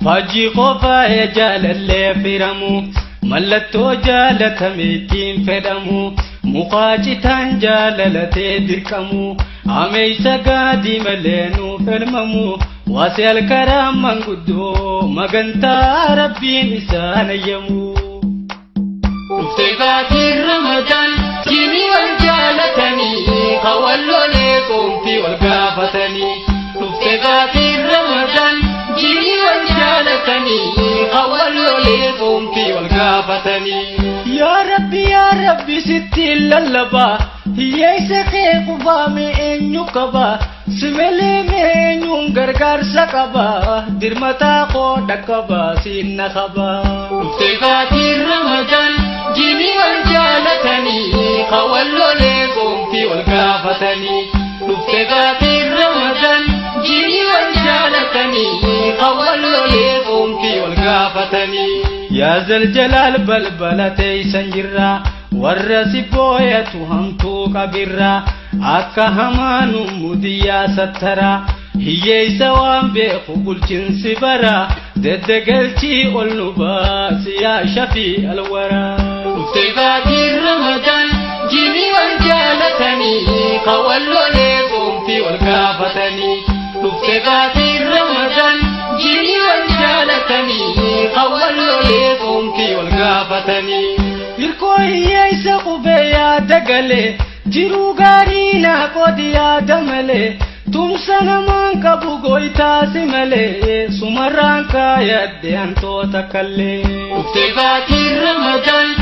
Fajjii qofaa jaalallee firamu, mallattoo jaalatame ittiin fedhamu, mukaa citaan jaalalatee dirqamu, ameeysa gaadii malee nuuf elmamu, waasee alkaraa manguddoo magantaa rabbiin isaan ayyamu. Dhuftee baatiin Ramadaan jiini wal jaalatanii hawallolee qoomtii wal gaafatanii. Dhuftee baatiin Ramadaan jiini wal jaalatanii hawallolee qoomtii wal gaafatanii. Yaa Rabbi, yaa Rabbi, sitti lallabaa, hiyyeessa kee qufaame eenyu qaba? Si malee eenyuun gargaarsa qaba? Dirmataa koo dhaqqaba, siinna qaba. Dhuftee baatiin Ramadaan jiini wal jaalatanii hawallolee qoomtii wal gaafatanii. Dhuftee baatiin Ramadaan jiini wal jaalatanii hawallolee qoomtii wal gaafatanii. Yaa Zaljalaal, balbala teeysan jirra, warra si booyatu hamtuu qabirra, akka hamaanu mudiyyaa sattara, hiyyeeysa waan beeku bulchinsi bara, deddegalchii ol nu baasi yaa shafii alwaraa. Dhuftee baatiin Ramadaan jiini wal jaalatanii hawallolee qoomtii wal gaafatanii. Dhuftee baatiin Ramadaan jiini wal jaalatanii hawallolee qoomtii wal gaafatanii. Hirkoo hiyyeessa qubee yaada galee, jiruu gaarii naa qoodi yaada malee, tumsa namaan qabu goytaasi malee, sumarraan kaayadde hantoota kallee. Dhuftee baatiin Ramadaan